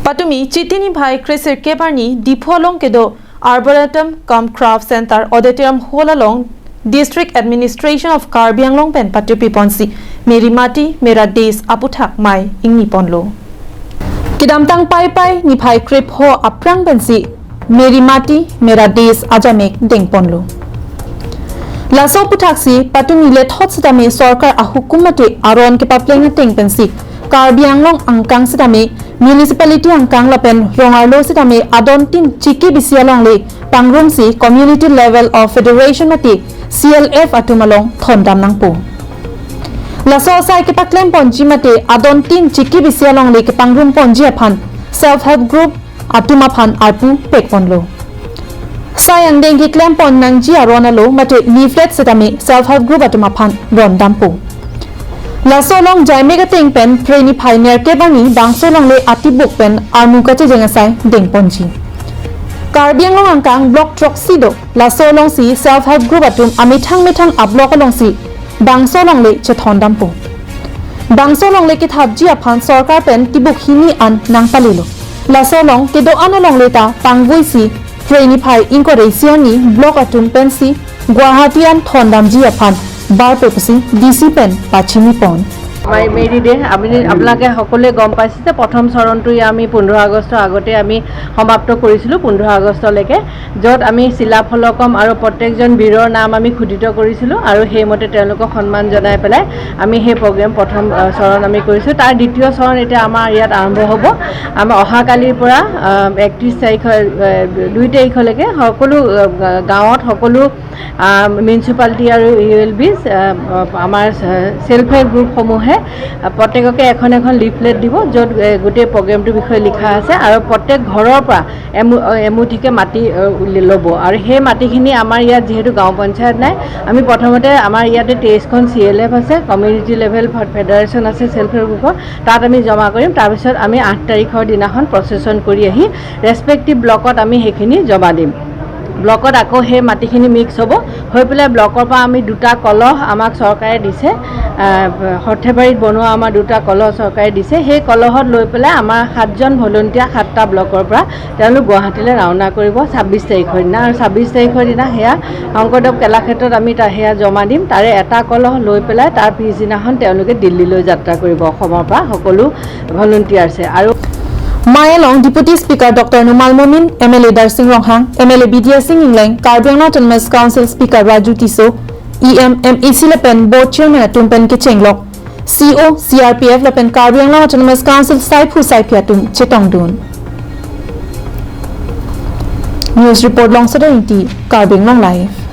Patumi chitini bhai Krisir Kebarni Dipholong kedo Arboretum cum Craft Center Auditorium Hall along District Administration of Karbi Anglong pen patupi ponsi Meri Mati Mera Des aputhak mai ingni ponlo. Kidamtang pai pai ni bhai krip ho aprang pensi Meri Mati Mera Des ajamek deng ponlo. Laso puthaksi patumi le thot sidame sarkar ahukumate aron ke paplenga teng pensi Karbi Anglong angkang sidame municipality angkang lapen rongarlo sidame adon tin chiki bisialong le pangrum si community level of federation mati CLF atumalong thondam nangpo. Laso sai ke paklem ponji mate adon tin chiki bisialong le ke pangrum ponji aphan self help group atuma phan arpu pek ponlo. Sayang dengi klem pon nangji aronalo mate leaflet sidame self help group atuma phan ron dampo. Lasolong jaimega ting pen preni pioneer ke bangi bangsolong le atibuk pen armuka che jengasai deng ponji. Karbi Anglong angkang block trok sido lasolong si self help group atum amithang mithang ablok along si bangsolong le che thondampo. Bangsolong le ki thabji aphan sarkar pen tibuk hini an nangpalilo. Lasolong ke do analong le ta pangvui si preni phai inkoreisiani block atum pen si Guwahati an thondamji aphan bar Pepsi ডিসি পেন পাচিনি পন মেৰি day আমি আপোনালোকে সকলোৱে গম পাইছে যে প্ৰথম চৰণটো আমি 15 আগষ্টৰ আগতে আমি সমাপ্ত কৰিছিলোঁ 15 আগষ্টলৈকে, য'ত আমি শিলাফলকম আৰু প্ৰত্যেকজন বীৰৰ নাম আমি খোদিত কৰিছিলোঁ আৰু সেইমতে তেওঁলোকক সন্মান জনাই পেলাই আমি সেই প্ৰগ্ৰেম প্ৰথম চৰণ আমি কৰিছোঁ। তাৰ দ্বিতীয় চৰণ এতিয়া আমাৰ ইয়াত আৰম্ভ হ'ব। আমাৰ অহাকালিৰ পৰা 31 তাৰিখ 2 তাৰিখলৈকে সকলো গাঁৱত সকলো মিউনিচিপালিটি আৰু ইউ এল বিজ আমাৰ চেল্ফ হেল্প গ্ৰুপসমূহে প্ৰত্যেককে এখন এখন লিফলেট দিব, য'ত গোটেই প্ৰগ্ৰেমটোৰ বিষয়ে লিখা আছে আৰু প্ৰত্যেক ঘৰৰ পৰা এমুঠিকে মাটি ল'ব আৰু সেই মাটিখিনি আমাৰ ইয়াত যিহেতু গাঁও পঞ্চায়ত নাই, আমি প্ৰথমতে আমাৰ ইয়াতে 23খন CLF আছে, কমিউনিটি লেভেল ফেডাৰেশ্যন আছে চেল্ফ হেল্প গ্ৰুপৰ, তাত আমি জমা কৰিম। তাৰপিছত আমি 8 তাৰিখৰ দিনাখন প্ৰচেছন কৰি আহি ৰেচপেক্টিভ ব্লকত আমি সেইখিনি জমা দিম। ব্লকত আকৌ সেই মাটিখিনি মিক্স হ'ব, হৈ পেলাই ব্লকৰ পৰা আমি দুটা কলহ আমাক চৰকাৰে দিছে, সৰ্থেবাৰীত বনোৱা আমাৰ দুটা কলহ চৰকাৰে দিছে। সেই কলহত লৈ পেলাই আমাৰ 7জন ভলণ্টিয়াৰ 7টা ব্লকৰ পৰা তেওঁলোক গুৱাহাটীলৈ ৰাওনা কৰিব 26 তাৰিখৰ দিনা আৰু 26 তাৰিখৰ দিনা সেয়া শংকৰদেৱ কলাক্ষেত্ৰত আমি সেয়া জমা দিম। তাৰে এটা কলহ লৈ পেলাই তাৰ পিছদিনাখন তেওঁলোকে দিল্লীলৈ যাত্ৰা কৰিব অসমৰ পৰা সকলো ভলণ্টিয়াৰ্ছে। আৰু Mayalong Deputy Speaker Dr. Numal Momin, MLA Darsing Ronghang, MLA Bidya Singh Ingleng, Karbi Anglong Autonomous Council Speaker Raju Tiso, EM MEC Lapen Board Chairman Atum Pen Kichenglok, CO CRPF Lapen Karbi Anglong Autonomous Council Saiphu Saiphiatum Chetongdun. News Report Long Sadar Karbi Anglong Live.